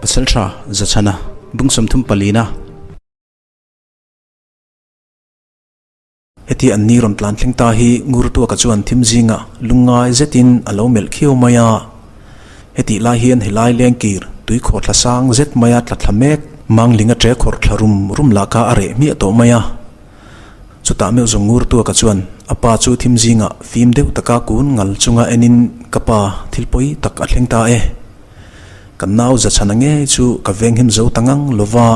Pasalṭha Zachhana bung 34. Heti an ni rawn tlan thleng ta hi Ngurtuaka chuan thim zingah lungngai zetin a lo melh khiau mai a. Hetih lai hian helai lengkir tuikhawh thla sang zet maia tla thla mek Manglinga ṭe khawrh thla rum rum lah kha a reh hmiah tawh mai a. Chutah meuh zawng Ngurtuaka chuan a pa chu thim zingah fim deuh taka kun ngal chunga enin ka pa thil pawi tak a thleng ta e. Kan nau Zachhana ngei chu ka venghim zo ta ngang lova.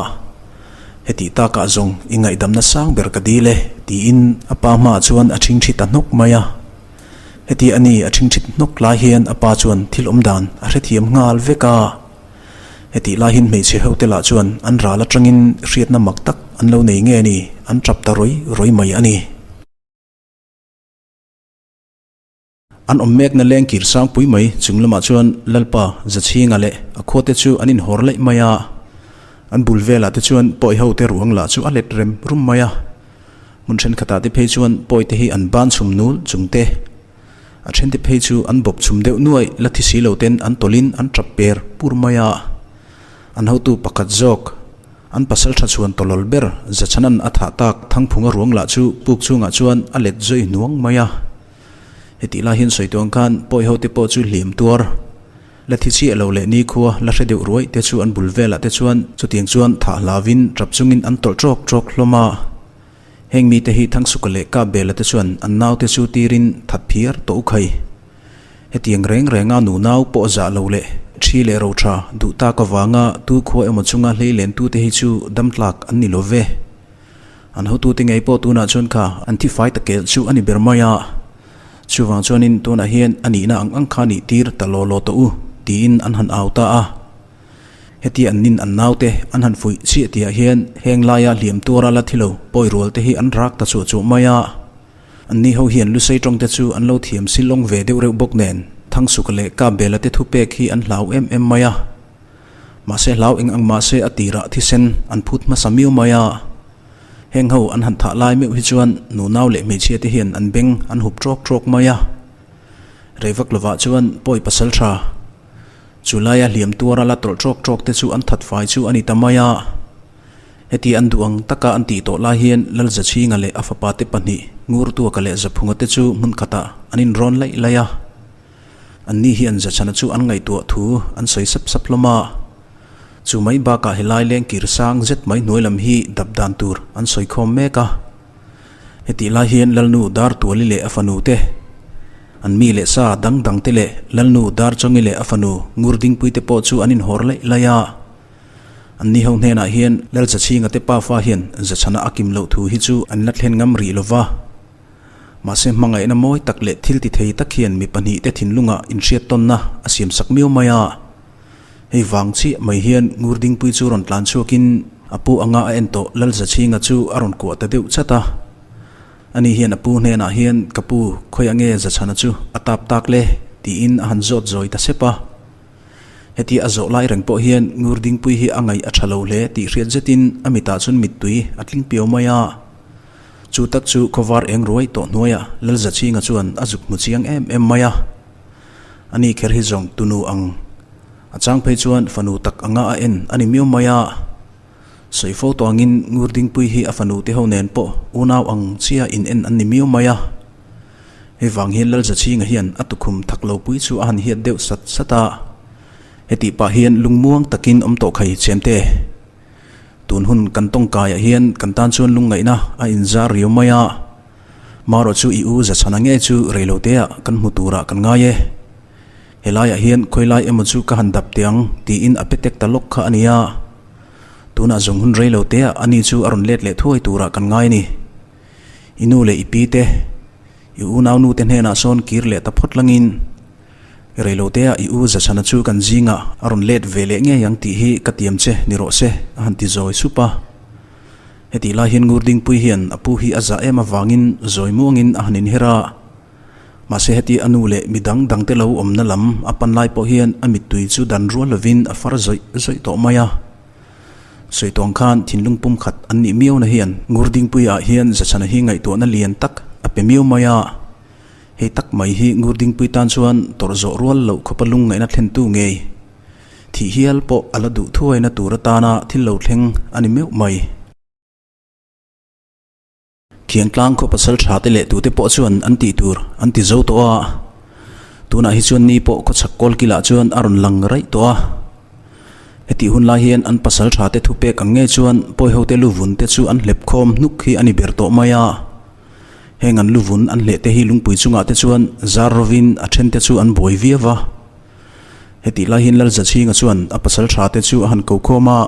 Hetih takah zawng i ngaihdamna sang ber ka dil e, tiin a pa hmaah chuan a ṭhingṭhi ta hnawk mai a. Heti a ni, a ṭhingṭhit hnawk lai hian a pa chuan thil awm dan a hrethiam nghal vek a. Hetih lai hian hmeichhe hote lah chuan an ral aṭangin hriatna mak tak an lo nei nge ni, an ṭap ta rawi rawi mai a ni. An awm mekna leng kir sangpui mai chung lamah chuan Lalpa Zachhinga leh a khuate chu an inhawr laih mai a. An bul velah te chuan pawi ho te ruang lah chu a let rem rum mai a. Hmun thenkhatah te phei chuan pawi te hi an ban chhum nul chung te, a then te phei chu an bawp chhum deuh nuai la thi si lo ten an tawlhin an tap per pur mai a. An hotu pakhat zawk an pasal tha chhuan tawlawl ber Zachhanan a thah tak Thangphunga ruang lah chu puk chungah chuan a let zui hnuang mai a. Hetih lai hian sawi tuang khan pawi ho te pawh chu hliam tuar la thi chiah lo leh nikhua la hre deuh ruai te chu an bul velah te chuan chutiang chuan thah hlavin tap chungin an tawlh tawk tawk hlawm a. Heng mite hi Thangsuka leh Kapbela te chuan an naute chu tirin that phiar tawh u khai. Hetiang reng renga nu nau pawh zah lo leh thi leh ro tha duh tak avanga tu khua emaw chunga hlei len tute hi chu dam tlak an ni lo ve. An hotute ngei pawh tunah chuan kha an thi fai ta kelh chu a ni ber mai a. Chuvang chuanin tunah hian a nihna ang ang kha nih tir ta law law tawh u tiin an han au ta a. Heti an nin an naute an han fuih chiah tihah hian heng laia hliam tuara la thi lo pawi rual te hi an rak ta chuah chuah mai a. Anni ho hian Lusei tawng te chu an lo thiam silawng ve deuh reuh bawk nen Thangsuka leh Kapbela te thupek hi an hlau em em mai a. Mahse hlau eng ang mahse a tirah thisen an phut hmasa miau mai a. Heng ho an han thah lai meuh hi chuan nunau leh hmeichhia te hian an beng an hup trawk trawk mai a. Rei vak lovah chuan pawi pasal tha chu laia hliam tuara la tawlh trawk trawk te chu an that fai chu a ni ta mai a. Heti an duh ang taka an tih tawh lai hian Lalzachhinga leh a fapa te pahnih Ngurtuaka leh Zaphunga te chu hmun khatah an inrawn laih laih a. Anni hian Zachhana chu an ngaihtuah thu an sawi sap sap hlawm a. Chu mai bakah helai leng kir sang zet mai hnuai lam hi dap dan tur an sawi khawm mek a. Hetih lai hian Lalnu Dartuali leh a fanu te, an mi leh sa dang dang te leh Lalnu Darchawngi leh a fanu Ngurdingpui te pawh chu an inhawr laih laih a. Anni ho hnenah hian Lalzachhinga te pafa hian Zachhana a kim loh thu hi chu an la thlen ngam rih lo va. Mahse hmangaihna mawi tak leh thil ti thei tak hian mi pahnihte thinlungah inhriat tawnna a siam sak miau mai a. Hei vang chiah mai hian Ngurdingpui chu rawn tlan chhuakin a pu anga a en tawh Lalzachhinga chu a rawn kuah ta deuh chat a. Ani hian a pu hnenah hian ka pu khawiah nge Zachhana chu a tap tak le? tiin a han zawt zawi ta sep a. Heti a zawh lai reng pawh hian Ngurdingpui hi a ngaih a tha lo hle tih hriat zetin a mitah chuan mittui a tling piau mai a. Chu tak chu khawvar eng ruai tawh hnuaiah Lalzachhinga chuan a zuk hmu chiang em em mai a. Ani kher hi zawng tunu ang a chang phei chuan fanu tak anga a en a ni miau mai a. Sawi fo tawh angin Ngurdingpui hi a fanu te ho nen pawh unau ang chia in en an ni miau mai a. Hei vang hian Lalzachhinga hian a tukhum thak lo pui chu a han hiat deuh sat sat a. Hetih pah hian lungmuang takin awm tawh khai chemte. Tun hun kan tawngkaiah hian kan tan chuan lungngaihna a inzar riau mai a, marawh chu i u Zachhana nge chu reiloteah kan hmu turah kan ngai e. Helaiah hian khawilai emaw chu ka han dap teh ang tiin a petek ta lawk kha a nia. Tunah zawng hun reiloteah ani chu a rawn let leh thuai turah kan ngai a ni. I nu leh i pi te, i unaunu te hnenah sawn kir leh ta phawt langin. Reilotea i u Zachhana chu kan zingah a rawn let ve leh ngei ang tih hi ka tiam che ni rawh se a han ti zawi sup a. Hetih lai hian Ngurdingpui hian a pu hi a zah em avangin zawi muangin a han inher a. Mahse heti a nu leh mi dang dangte lo awmna lam a pan lai pawh hian a mittui chu dan rual lovin a far zawih zawih tawh mai a. Sawi tawng khan thinlung pum khat an nih miauna hian Ngurdingpuiah hian Zachhana hi ngaihtuahna lian tak a pe miau mai a. Hei tak mai hi Ngurdingpui tan chuan tawrh zawh rual loh khawpa lung ngaihna thlentu ngei. Thih hial pawh a la duh thuaina tur atana thil lo thleng a ni meuh mai. Khiangtlang khaw pasal tha te leh tute pawh chuan an tih tur an ti zo tawh a, tunah hi chuan ni pawh khawchhak kawl kilah chuan a rawn lang raih tawh a. Hetih hun lai hian an pasal tha te thupek ang ngei chuan pawihote luvun te chu an hlep khawm hnuk hi a ni ber tawh mai a. Heng an luvun an hleh te hi lungpui chungah te chuan zar rovin a then te chu an buai viau va. Hetih lai hian Lalzachhinga chuan a pasal tha te chu a han ko khawm a.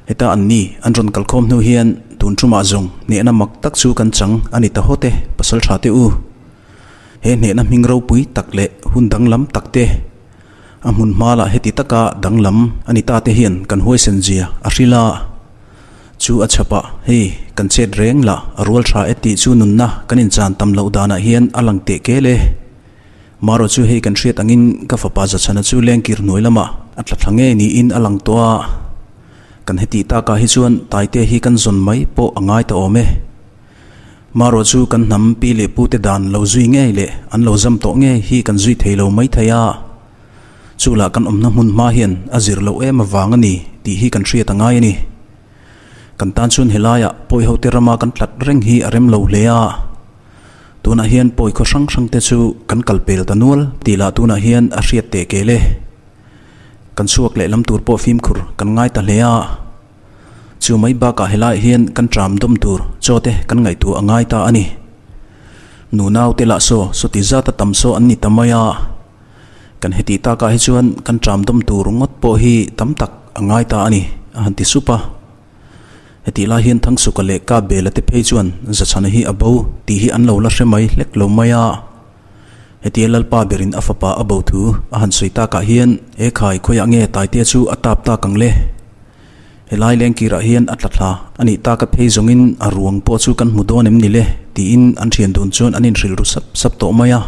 Heta an ni an rawn kalkhawm hnu hian tun tumah zawng hnehna mak tak chu kan chang a ni ta hawt e, pasal tha te u. He hnehna hming ropui tak leh hun danglam tak te, a hmun hma lah heti taka danglam a ni ta te hian kan huaisen zia a hril a. Chu a chhapah hei kan chet reng lah a rual tha e tih chu nunna kan inchan tam loh danah hian a lang teh kel e. Marawh chu hei kan hriat angin ka fapa Zachhana chu lengkir hnuai lamah a tla thla ngei niin a lang tawh a, kan hetih takah hi chuan Taite hi kan zawn mai pawh a ngai ta awm e. Marawh chu kan hnam pi leh pute dan lo zui ngei leh an lo zam tawh ngei hi kan zui thei lo mai thei a, chu lah kan awmna hmun hma hian a zir loh em avang a ni tih hi kan hriat a ngai a ni. Kan tan chuan helaiah pawihote rama kan tlat reng hi a rem lo hle a. Tunah hian pawi khaw hrang hrang te chu kan kal pel ta nual tih lah tunah hian a hriat teh kel e. Kan chhuak leh lam tur pawh fimkhur kan ngai ta hle a. Chu mai bakah helaiah hian kan tram dawm tur chaw te kan ngaihtuah a ngai ta a ni. Nunau te lah saw sawti zat a tam saw an ni ta mai a. Kan hetih takah hi chuan kan tram dawm tur ngawt pawh hi tam tak a ngai ta a ni a han ti sup a. Hetih lai hian Thangsuka leh Kabela te phei chuan Zachhana hi a bo tih hi an lo la hre mai hlek lo mai a. Hetia Lalpa berin a fapa a bo thu a han sawi takah hian he khai khawiah nge Taitea chu a tap tak ang le? Helai lengkirah hian a tla thla a nih taka phei zawngin a ruang pawh chu kan hmu dawn em ni le? tiin an thian dun chuan an inhrilh ru sap sap tawh mai a.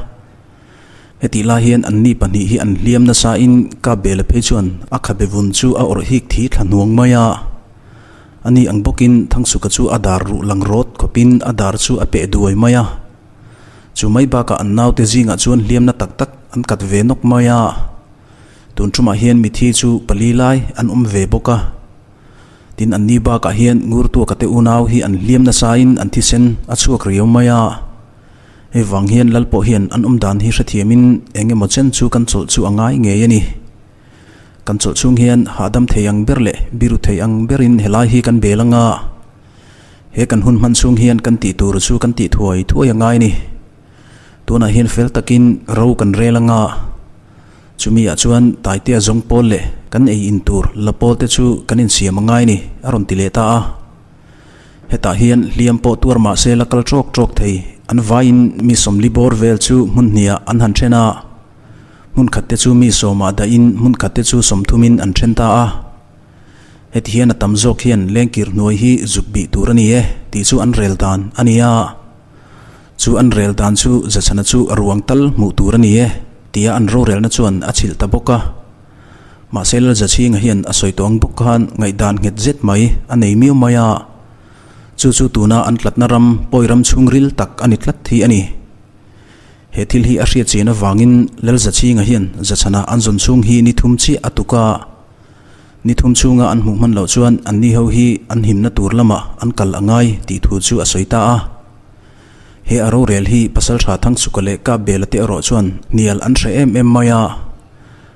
Hetih lai hian anni pahnih hi an hliam nasain Kabela phei chuan a khabe vun chu a awrh hik thi thla hnuang mai a. Ani ang bawkin Thangsuka chu a dar ruh lang rawt khawpin a dar chu a peh duai mai a. Chu mai bakah an naute zingah chuan hliamna tak tak an kat ve nawk mai a. Tun tumah hian mithi chu pali lai an awm ve bawk a. Tin anni bakah hian Ngurtuaka te unau hi an hliam nasain an thisen a chhuak riau mai a. Hei vang hian lal pawh hian an awm dan hi hrethiamin eng emaw chen chu kan chawlh chu a ngai ngei a ni. Kan chawlh chhung hian hahdam thei ang ber leh biru thei ang berin helai hi kan bel anga he kan hun hman chhung hian kan tih tur chu kan tih thuai thuai a ngai a ni. Tunah hian fel takin ro kan rel anga chumi ah chuan Taitea zawng pawl leh kan ei in tur la pawl te chu kan insiam a ngai a ni a rawn ti leh ta a. Hetah hian hliam pawh tuar mah se la kal tawk tawk thei. An vaiin mi sawmli bawr vel chu hmun hniah an han then a. Hmun khat te chu mi sawmah dahin hmun khat te chu sawmthumin an then ta a. Heti hian a tam zawk hian lengkir hnuai hi zuk bih tur a ni e tih chu an rel dan a ni a. Chu an rel dan chu Zachhana chu a ruang tal hmuh tur a ni e tia an rorelna chuan a chhilh ta bawk a. Mahse Lalzachhinga hian a sawi tawh ang bawk khan ngaihdan nghet zet mai a nei miau mai a, chu chu tuna an tlatna ram pawi ram chhungril tak a ni tlat hi a ni. He thil hi a hriat chian avangin Lalzachhinga hian Zachhana an zawn chhung hi ni thum chiah a tuk a, ni thum chhunga an hmuh hman loh chuan anni ho hi an himna tur lamah an kal a ngai tih thu chu a sawi ta a. He a rorel hi Pasaltha Thangsuka leh Kapbela te erawh chuan hnial an hre em em mai a.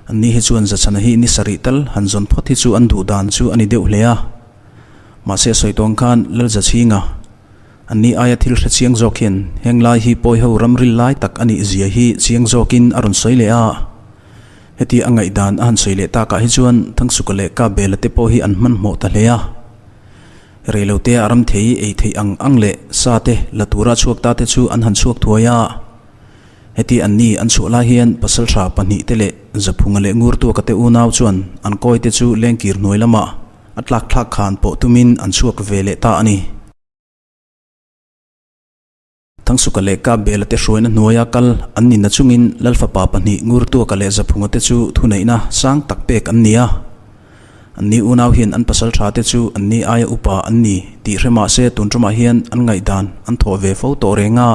Anni hi chuan Zachhana hi ni sarih tal han zawn phawt hi chu an duh dan chu a ni deuh hle a. Mahse sawi tawng khan Lalzachhinga, anni aia thil hre chiang zawk hian heng lai hi pawiho ramril lai tak a nih zia hi chiang zawkin a rawn sawi leh a. Heti a ngaihdan a han sawi leh takah hi chuan Thangsuka leh Kabela te pawh hi an hmanhmawh ta hle a. Reilotea a ram thei ei theih ang ang leh sa te la tura chhuak ta te chu an han chhuak thuai a. Heti anni an chhuah lai hian pasaltha pahnihte leh Zaphunga leh Ngurtuaka te unau chuan an kawite chu lengkir hnuai lamah a tlak thlak khan pawh tumin an chhuak ve leh ta a ni. Thangsuka leh Kapbela te hruaina hnuaia kal an ni nachungin Lalfapa pahnih Ngurtuaka leh Zaphunga te chu thuneihna sang tak pek an ni a. Anni unau hian an pasaltha te chu anni aia upa an ni tih hre mahse tun tumah hian an ngaihdan an thawh ve fo tawh reng a.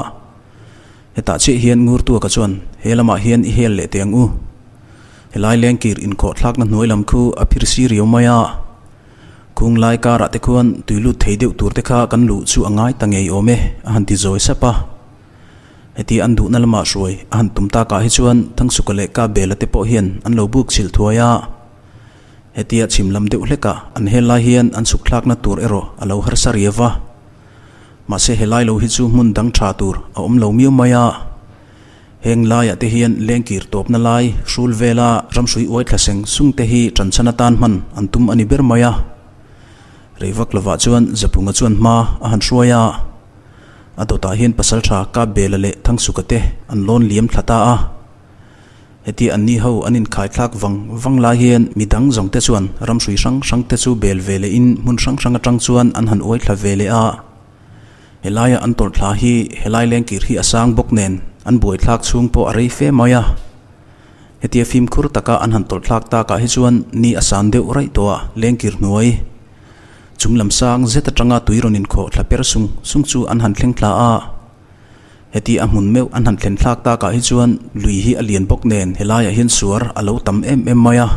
Hetah chiah hian Ngurtuaka chuan he lamah hian i hel leh teh ang u. Helai lengkir inkhawhthlakna hnuai lam khu a phir si riau mai a. Khung lai karah te khuan tui lut thei deuh tur te kha kan luh chu a ngai ta ngei awm e, a han ti zawi sap a. Heti an duhna lamah hruai a han tum takah hi chuan Thangsuka leh Kabela te pawh hian an lo buk chhilh thuai a. Hetia chhim lam deuh hlekah an hel lai hian an chhuk thlakna tur erawh a lo harsa riau va. Mahse helai lo hi chu hmun dang tha tur a awm lo miau mai a. Heng laiah te hian lengkir tawpna lai hrul vela ramhrui uai thla seng sung te hi tanchhan atan hman an tum a ni ber mai a. Rei vak lovah chuan Zaphunga chuan hma a han hruai a. A dawtah hian pasaltha Kapbela leh Thangsuka te an lawn liam thla ta a. Heti anni ho an inkhaithlak vang vang lai hian mi dang zawng te chuan ramhrui hrang hrang te chu bel ve leh in hmun hrang hrang atang chuan an han uai thla ve leh a. Helaia an tawlh thla hi helai lengkir hi a sang bawk nen an buaithlak chhung pawh a rei fe mai a. Hetia fimkhur taka an han tawlh thlak takah hi chuan ni a san deuh raih tawh a lengkir hnuai chung lam sang zet atanga tui rawn inkhawh thla per sung sung chu an han thleng thla a. Heti a hmun meuh an han thlen thlak takah hi chuan lui hi a lian bawk nen helaiah hian suar a lo tam em em mai a.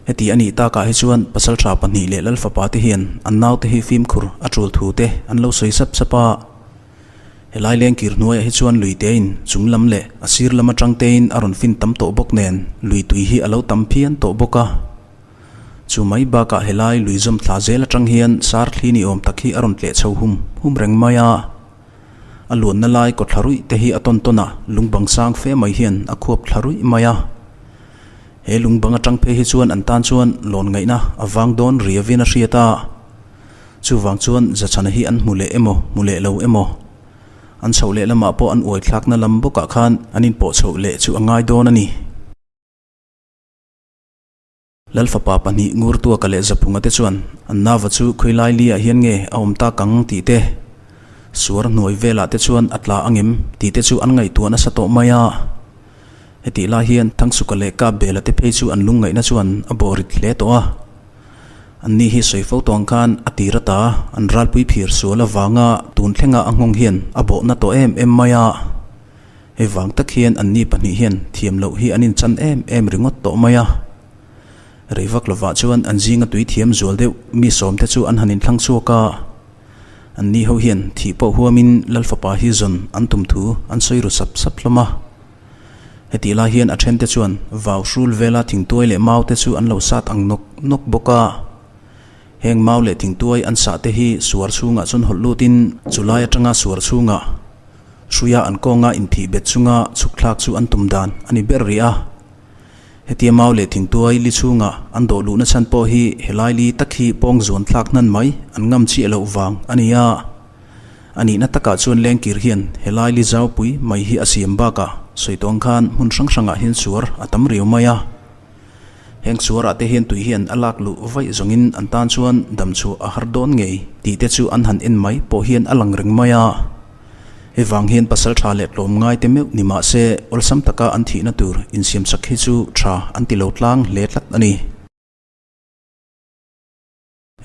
Heti a nih takah hi chuan pasaltha pahnih leh Lalfapa te hian an naute hi fimkhur a tul thu te an lo sawi sap sap a. Helai lengkir hnuaiah hi chuan lui tein chung lam leh a sir lam atang tein a rawn fin tam tawh bawk nen lui tui hi a lo tam phian tawh bawk a. Chu mai bakah helai lui zawm thla zel atang hian sar thli ni awm tak hi a rawn tleh chho hum hum reng mai a. A luanna lai kaw thla ruih te hi a tawn tawn a, lungbang sang fe mai hian a khuap thla ruih mai a. He lungbang atang phei hi chuan an tan chuan lawn ngaihna a vang dawn riavin a hriat a. Chuvang chuan Zachhana hi an hmu leh emaw hmu leh lo emaw an chhoh leh lamah pawh an uai thlakna lam bawkah khan an inpawh chhoh leh chu a ngai dawn a ni. Lalfapa pahnih Ngurtuaka leh Zaphunga te chuan an nava chu khawilai li ah hian nge a awm tak ang tih te, suar hnuai velah te chuan a tla ang em tih te chu an ngaihtuah nasa tawh mai a. Hetih lai hian Thangsuka leh Kapbela te phei chu an lungngaihna chuan a bawhrit hle tawh a. Anni hi sawi fo tawh ang khan a tir ata an ralpui phir sual avanga tun thlenga a nghawng hian a bawhna tawh em em mai a. Hei vang tak hian anni pahnih hian thiam loh hi an inchan em em ringawt tawh mai a. Rei vak lovah chuan an zinga tui thiam zual deuh mi sawmte chu an han inthlang chhuak a. Anni ho hian thih pawh huamin Lalfapa hi zawn an tum thu an sawi ru sap sap hlawm a. Hetih lai hian a thente chuan vau hrul vela thingtuai leh mau te chu an lo sat ang nawk nawk bawk a. Heng mau leh thingtuai an sah te hi suar chhungah chuan hawlh lutin chulai atanga suar chhungah Hruia an kawnga inphih bet chunga chhuk thlak chu an tum dan a ni ber rih a. Hetia mau leh thingtuai li chhunga an dawh luhna chhan pawh hi helai li tak hi pawng zuan thlak hnan mai an ngam chiah loh vang a ni a. A nihna takah chuan lengkir hian helai li zaupui mai hi a siam bakah sawi tawng khan hmun hrang hrangah hian suar a tam riau mai a. Heng suarah te hian tui hian a lak luh vaih zawngin an tan chuan dam chhuah a har dawn ngei tih te chu an han en mai pawh hian a lang reng mai a. Hei vang hian pasal tha leh tlawm ngai te meuh ni mah se awlsam taka an thihna tur insiamsak hi chu tha an ti lo tlang hle tlat a ni.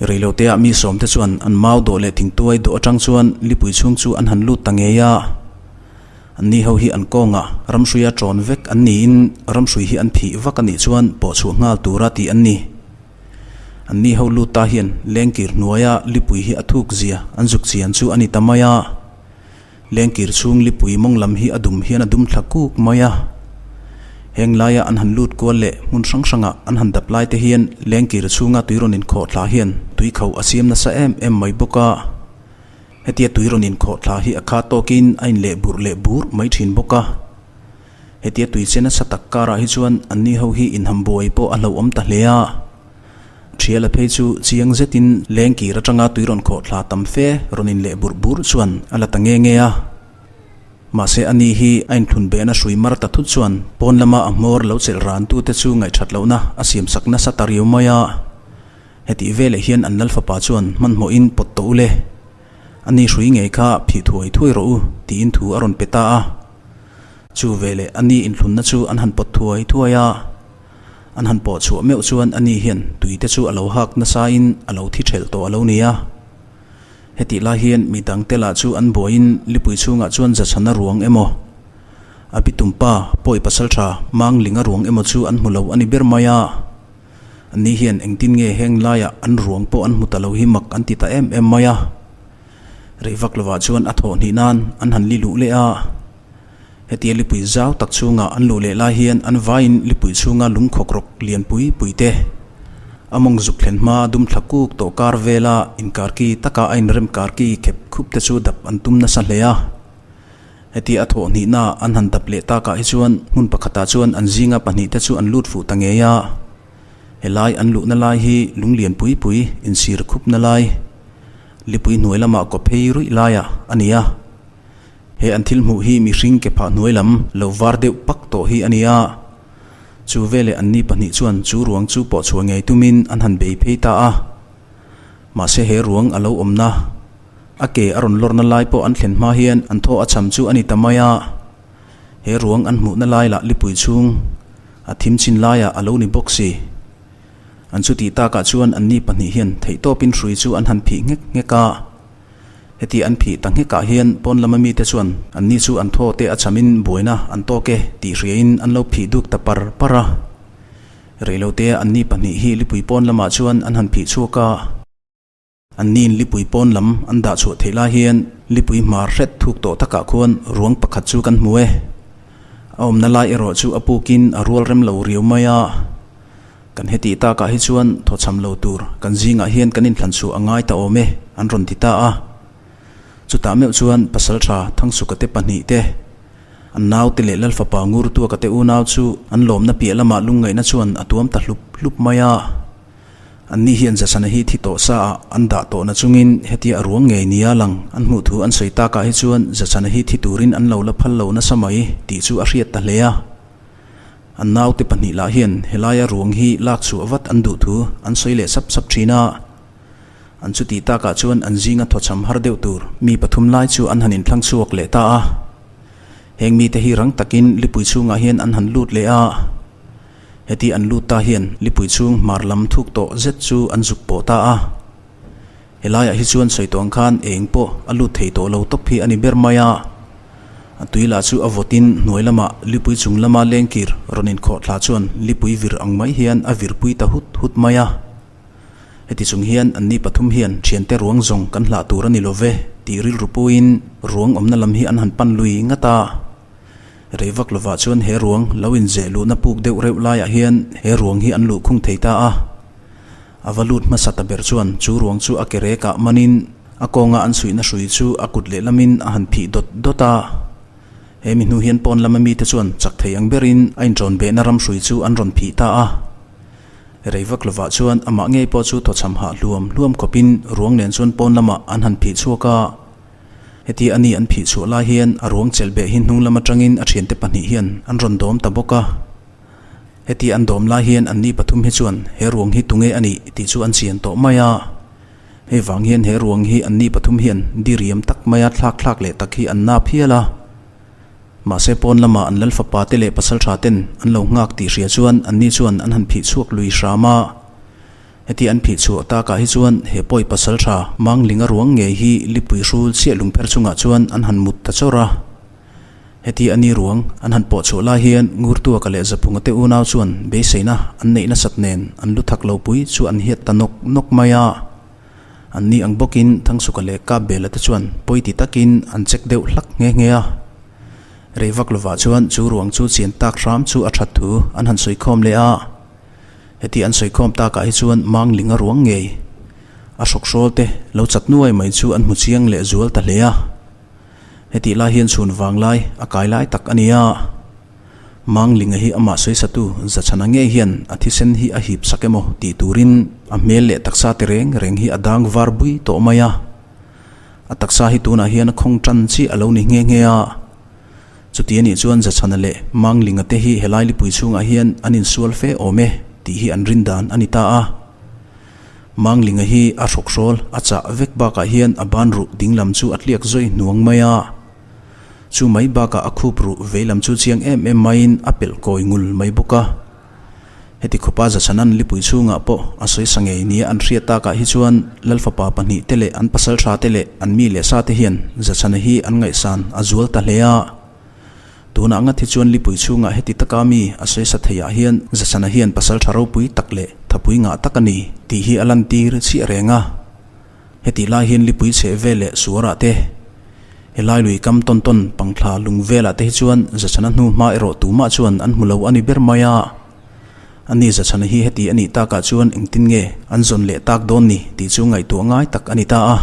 Reiloteah mi sawmte chuan an mau dawh leh thingtuai dawh atang chuan lipui chhung chu an han lut ta ngei a. Anni ho hi an kawngah ramhruia tawn vek an niin ramhrui hi an phih vak a nih chuan pawhchhuah nghal tura tih an ni. Anni ho lut ta hian lengkir hnuaia lipui hi a thuk zia an zuk chian chu a ni ta mai a. Lengkir chhung lipui mawng lam hi a dum hian a dum thla kuk mai a. Heng laia an han lut kual leh hmun hrang hranga an han dap lai te hian lengkir chhunga tui rawn inkhawh thla hian tui kho a siam nasa em em mai bawk a. Hetia tui rawn inkhawh thla hi a kha tawkin a inleh burh leh bur mai thin bawk a. Hetia tui che nasa tak karah hi chuan anni ho hi inhambuai pawh a hlauhawm ta hle a. Thiala phei chu chiang zetin lengkir atanga tui rawn khawh thla tam fe rawn inleh burh burh chuan a la ta nge nge a. Mahse ani hi a inthlun behna hrui mar ta thut chuan pawn lama a hmawr lo chelh ran tute chu ngaihthat lohna a siamsak nasa ta riau mai a. Hetih veleh hian an Lalfapa chuan hmanhmawhin pawt tawh u le. Ani hrui ngei kha phih thuai thuai rawh u tiin thu a rawn pe ta a. Chu veleh ani inthlunna chu an han pawt thuai thuai a. An han pawh chhuah meuh chuan ani hian tui te chu a lo hak nasain a lo thi thelh tawh a lo ni a. Hetih lai hian mi dangte lah chu an buaiin lipui chhungah chuan zachhana ruang emaw? A bitum pa pawi pasaltha Manglinga ruang emaw chu an hmu lo a ni ber mai a. Anni hian engtin nge heng laiah an ruang pawh an hmu ta lo hi mak an ti ta em em mai a. Rei vak lovah chuan a thawh hnih nan an han li luh leh a. Hetia lipui zau tak chhunga an luh leh lai hian an vaiin lipui chhunga lungkhawk rawk lian pui pui te, a mawng zuk thlen hma dum thla kuk tawh kar vela inkarki taka a inrem karki khep khup te chu dap an tum nasa hle a. Hetia a thawh hnihna an han dap leh takah hi chuan hmun pakhatah chuan an zinga pahnihte chu an lut fuh ta ngei a. Helai an luhna lai hi lung lian pui pui insir khupna lai, lipui hnuai lamah kaw phei ruih laiah a ni a. He an thil hmuh hi mihring ke phah hnuai lam lo var deuh pak tawh hi a ni a. Chu veleh anni pahnih chuan chu ruang chu pawh chhuah ngei tumin an han bei phei ta a. Mahse he ruang a lo awmna, a ke a rawn lawrna lai pawh an thlen hma hian an thaw a cham chu a ni ta mai a. He ruang an hmuhna lai lah lipui chhung a thim chin laiah a lo ni bawk si. An chutih takah chuan anni pahnih hian theihtawpin hrui chu an han phih nghek nghek a. Heti an phih ta nghekah hian pawn lama mite chuan anni chu an thaw te a chamin buaina an tawk e tih hriain an lo phih duk ta par par a. Reilotea anni pahnih hi lipui pawn lamah chuan an han phih chhuak a. Anniin lipui pawn lam an dah chhuah theih lai hian lipui hmar hret thuk tawh takah khuan ruang pakhat chu kan hmu e. A awmna lai erawh chu a pukin a rual rem lo riau mai a. Kan hetih takah hi chuan thawchham lo tur kan zingah hian kan inthlan chhuah a ngai ta awm e, an rawn ti ta a. Chutah meuh chuan Pasaltha Thangsuka te pahnih te, an naute leh Lalfapa Ngurtuaka te unau chu an lawmna piah lamah lungngaihna chuan a tuam ta hlup hlup mai a. Anni hian Zasana hi thi tawh sa ah an dah tawhna chungin hetia a ruang ngei nia lang an hmuh thu an sawi takah hi chuan Zasana hi thi turin an lo la phal lo nasa mai tih chu a hriat ta hle a. An naute pahnih lah hian helaia ruang hi lak chhuah vat an duh thu an sawi leh sap sap thin a. An chutih takah chuan an zinga thawchham har deuh tur mi pathum lai chu an han inthlang chhuak leh ta a. Heng mite hi rang takin lipui chhungah hian an han lut leh a. Heti an lut ta hian lipui chhung hmar lam thuk tawh zet chu an zuk pawh ta a. Helaiah hi chuan sawi tawh ang khan eng pawh a lut thei tawh lo tawp hi a ni ber mai a. A tui lah chu a vawtin hnuai lamah lipui chung lama lengkir rawn inkhawh thla chuan lipui vir ang mai hian a virpui ta hut hut mai a. Heti chung hian anni pathum hian thiante ruang zawng kan hlah tur a ni lo ve tih rilru puiin ruang awmna lam hi an han pan lui ngat a. Rei vak lovah chuan he ruang lo inzeh luhna puk deuh reuh laiah hian he ruang hi an luhkhung thei ta a. A va lut hmasa ta ber chuan chu ruang chu a ke rekah manin a kawnga an suihna hrui chu a kut lehlamin a han phih dawt dawt a. He mi hnu hian pawn lama mite chuan chak thei ang berin a inṭawn behna ram hrui chu an rawn phih ta a. Rei vak lovah chuan amah ngei pawh chu thawchham hah hluam hluam khawpin ruang nen chuan pawn lamah an han phih chhuak a. Heti a ni an phih chhuah lai hian a ruang chelh beh hi hnung lam atangin a thiante pahnih hian an rawn dawm ta bawk a. Heti an dawm lai hian anni pathum hi chuan he ruang hi tunge a nih tih chu an chian tawh mai a. Hei vang hian he ruang hi anni pathum hian diriam tak maia thlak thlak leh tak hi an nap hial a. Mahse pawn lama an lalfapa te leh pasaltha ten an lo nghak tih hria chuan anni chuan an han phih chhuak lui hram a. Heti an phih chhuah takah hi chuan he pawi pasaltha Manglinga ruang ngei hi lipui hrul chiah lungpher chungah chuan an han mut ta chawrh a. Heti a ni ruang an han pawh chhuah lai hian Ngurtuaka leh Zaphunga te unau chuan beiseina an neih nasat nen an lu thak lo pui chu an hiat ta nawk nawk mai a. An ni ang bawkin Thangsuka leh Kapbela te chuan pawi ti takin an check deuh hlak nghe nghe a. Rei vak lovah chuan chu ruang chu chian tak hram chu a that thu an han sawi khawm leh a. Heti an sawi khawm takah hi chuan Manglinga ruang ngei a hrawkhrawl te lo chat nuai mai chu an hmu chiang leh zual ta hle a. Hetih lai hian chhun vang lai a kai lai tak a ni a. Manglinga hi amah sawisatu Zachhana ngei hian a thisen hi a hip sak emaw tih turin a hmel leh taksa te reng reng hi a dang var bui tawh mai a. A taksa hi tunah hian a khawng tan chiah a lo ni nghe nghe a. Chuti a nih chuan Zachhana leh Manglinga te hi helai lipui chhungah hian an insual fe awm e tih hi an rin dan a ni ta a. Manglinga hi a hrawkhrawl a chah vek bakah hian a ban ruh ding lam chu a tliak zawi hnuang mai a. Chu mai bakah a khup ruh vei lam chu chiang em em maiin a pelh kawi ngul mai bawk a. Heti khawpa Zachanan lipui chhungah pawh a sawi sa ngei nia an hriat takah hi chuan Lalfapa pahnih te leh an pasal tha te leh an mi leh sa te hian Zachana hi an ngaihsan a zual ta hle a. Tunah ngat hi chuan lipui chhungah heti taka mi a sawi sa theiah hian Zachhana hian pasal tha ropui tak leh thapui ngah tak a ni tih hi a lantir chhiah reng a. Hetih lai hian lipui chheh vel leh suarah te, helai lui kam tawn tawn pangthla lung velah te hi chuan Zachhana hnu hma erawh tumah chuan an hmu lo a ni ber mai a. Ani Zachhana hi heti a nih takah chuan engtin nge an zawn leh tak dawn ni tih chu ngaihtuah ngai tak a ni ta a.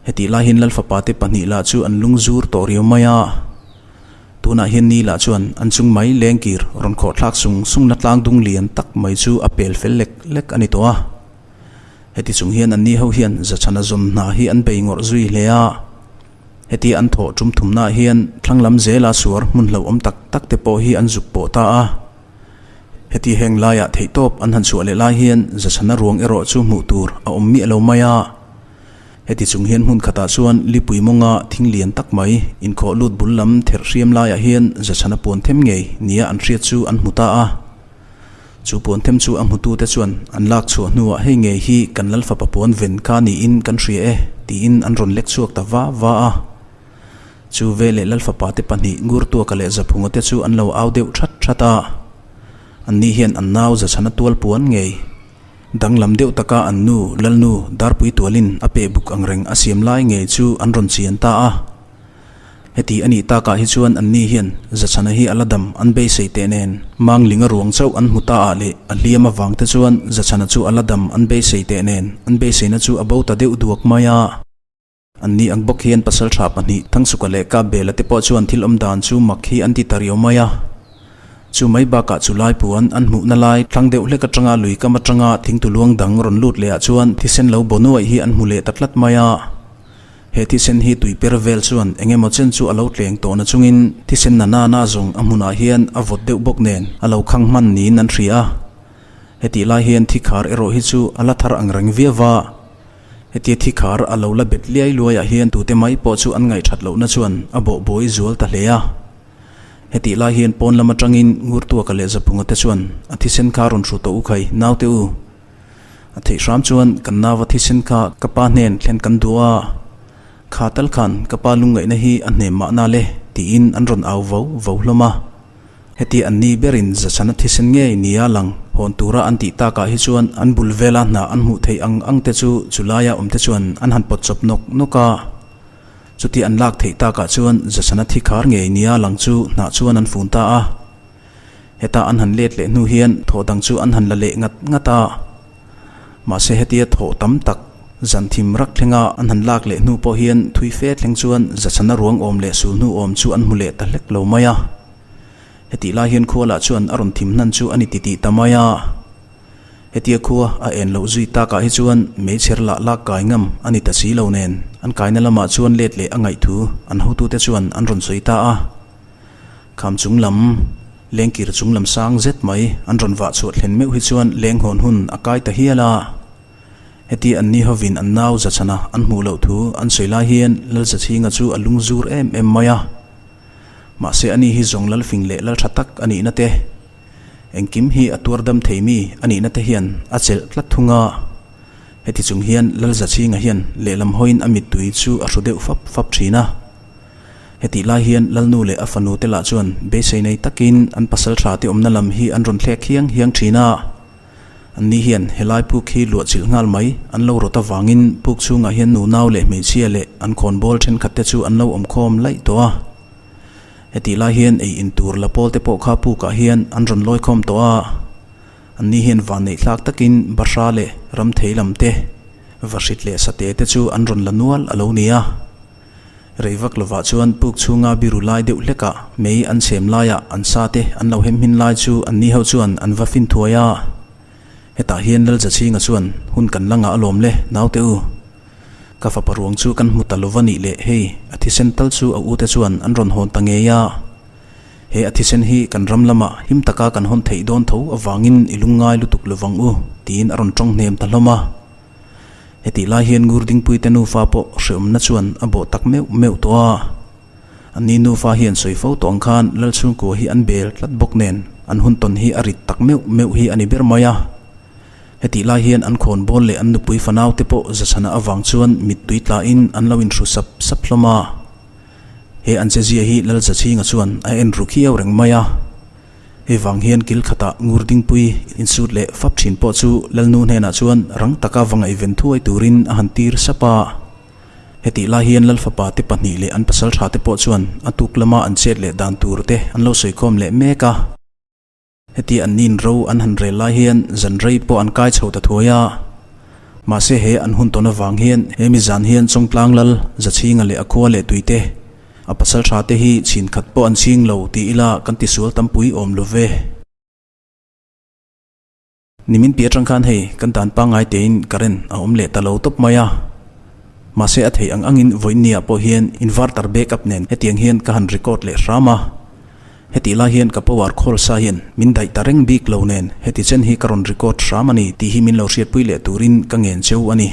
Hetih lai hian Lalfapa te pahnih lah chu an lung zur tawh riau mai a. Tunah hian ni lah chuan an chung mai lengkir rawn khawhthlak sung sungna tlang dung lian tak mai chu a pel fel lek lek a ni tawh a. Heti chung hian anni ho hian Zachhana zawn hna hi an bei ngawrh zui hle a. Heti an thawh tum thumnaah hian thlang lam zela suar hmun hlauhawm tak tak te pawh hi an zuk pawh ta a. Heti heng laiah theihtawp an han chhuah leh lai hian Zachhana ruang erawh chu hmuh tur a awm miah lo mai a. Heti chung hian hmun khatah chuan lipui mawnga thing lian tak mai inkhawh lut bul lam therh hriam laiah hian Zachhana puan them ngei nia an hriat chu an hmu ta a. Chu puan them chu a hmutute chuan an lak chhuah hnuah hei ngei hi kan lal fapa puan ven kha niin kan hria e tiin an rawn lek chhuak ta va va a. Chu veleh lal fapa te pahnih Ngurtuaka leh Zaphunga te chu an lo au deuh that that a. Anni hian an nau Zachhana tual puan ngei danglam deuh taka an nu Lalnu Darpui tualin a peh buk angreng a siam lai ngei chu an rawn chian ta a. Heti a nih takah hi chuan anni hian Zachhana hi a la dam an beisei teh nen, Manglinga ruang chauh an hmu ta ah leh a hliam avang te chuan Zachhana chu a la dam an beisei teh nen, an beiseina chu a bo ta deuh duak mai a. Anni ang bawk hian pasal tha pahnih Thangsuka leh Kapbela te pawh chuan thil awm dan chu mak hi an ti ta riau mai a. Chu mai bakah chu lai puan an hmuhna lai thlang deuh hlek atanga lui kam atanga thingtu luang dang rawn lut leh ah chuan thisen lo bo nuaih hi an hmu leh ta tlat mai a. He thisen hi tui per vel chuan eng emaw chen chu a lo tleng tawh na chungin thisen na na na zawng a hmunah hian a vawt deuh bawk nen a lo khang hman niin an hria a. Hetih lai hian thi khar erawh hi chu a la thar ang reng viau va. Hetia thi khar a lo la bet liai luaiah hian tute mai pawh chu an ngaihthat lohna chuan a bawh buai zual ta hle a. Hetih lai hian pawn lam atangin Ngurtuaka leh Zaphunga te chuan a thisen kha rawn hru tawh u khai naute u. A theih hram chuan kan nau a thisen kha ka pa hnen thlen kan duh a, kha tal khan ka pa lungngaihna hi a hnem mahna le tiin an rawn au vo vo hlawm a. Heti an ni berin Zachhana thisen ngei nia lang hawn tura an tih takah hi chuan an bul vela hna an hmuh theih ang ang te chu chulaia awm te chuan an han pawt chawp nawk nawk a. Chuti an lak theih takah chuan Zachhana thi khar ngei nia lang chu hnah chuan an fun ta a. Heta an han let leh hnu hian thawh dang chu an han la leh ngat ngat a. Mahse hetia thawh tam tak zan thim rak thlenga an han lak leh hnu pawh hian thui fe thleng chuan Zachhana ruang awm leh sul hnu awm chu an hmu leh ta hlek lo mai a. Hetih lai hian khualah chuan a rawn thim hnan chu a ni titih ta mai a. Hetia khua a en loh zui takah hi chuan meichher lah lak kai ngam a ni ta si lo nen an kaina lamah chuan let leh a ngaih thu an hotute chuan an rawn sawi ta a. Kham chung lam, lengkir chung lam sang zet mai an rawn vah chhuah thlen meuh hi chuan leng hawn hun a kai ta hial a. Heti an ni hovin an nau Zachhana an hmuh loh thu an sawi lai hian Lalzachhinga chu a lung zur em em mai a. Mahse ani hi zawng Lalfing leh Laltha tak a nihna te, engkim hi a tuar dam thei mi a nihna te hian a chelh tlat thung a. Heti chung hian Lalzachhinga hian lehlam hawiin a mittui chu a hru deuh fap fap thin a. Hetih lai hian Lalnu leh a fanu te lah chuan beisei nei takin an pasal tha te awmna lam hi an rawn thlek hiang hiang thin a. Anni hian helai puk hi luah chilh nghal mai an lo rawt avangin puk chhungah hian nunau leh hmeichhia leh an khawnbawl thenkhat te chu an lo awm khawm laih tawh a. Hetih lai hian ei in tur la pawl te pawh kha pukah hian an rawn lawi khawm tawh a. Anni hian vanneih thlak takin Bahra leh Ramthei lam te, Vahrit leh Sate te chu an rawn la nual a lo ni a. Rei vak lovah chuan puk chhunga biru lai deuh hlekah mei an chhem laiah an sa te an lo hem hmin lai chu an ni ho chuan an va fin thuai a. Hetah hian Lalzachhinga chuan hun kan la ngah alawm le naute u. Ka fapa ruang chu kan hmu ta lova nih leh hei a thisen tal chu a ute chuan an rawn hawn ta ngei a. He a thisen hi kan ram lamah him taka kan hawn theih dawn tho avangin i lungngai lutuk lovang u tiin a rawn tawng hnem ta hlawm a. Hetih lai hian Ngurdingpuite nufa pawh hreawmna chuan a bawh tak meuh meuh tawh a. Anni nufa hian sawi fo tawh ang khan Lalchhungkua hi an bel tlat bawk nen an hun tawn hi a rit tak meuh meuh hi a ni ber mai a. Hetih lai hian an khawnbawl leh an nupui fanaute pawh zachhana avang chuan mittui tlain an lo inhru sap sap hlawm a. He an chezia hi Lalzachhinga chuan a en ru khiau reng mai a. Hei vang hian kil khatah ngur dingpui insut leh fap thin pawh chu Lalnu hnenah chuan rang taka va ngaihven thuai turin a han tir sap a. Hetih lai hian Lalfapa te pahnih leh an pasal tha te pawh chuan a tuk lama an chet leh dan tur te an lo sawikhawm leh mek a. Heti an nin ro an han rel lai hian zan rei pawh an kai chho ta thuai a. Mahse he an hun tawn avang hian he mi zan hian Chawngtlang Lal Zachhinga leh a khua leh tuite a pasal tha te hi chhin khat pawh an ching lo ti ila kan tisual tampui awm lo ve. Nimin piah atang khan hei kan dan pangngai tein current a awm leh ta lo tawp mai a. Mahse a theih ang angin vawiinniah pawh hian inverter backup nen hetiang hian ka han record leh hram a. Hetih lai hian ka power khawl sa hian min daih ta reng bik lo nen heti chen hi ka rawn record hram a ni tih hi min lo hriatpui leh turin ka ngen cheu a ni.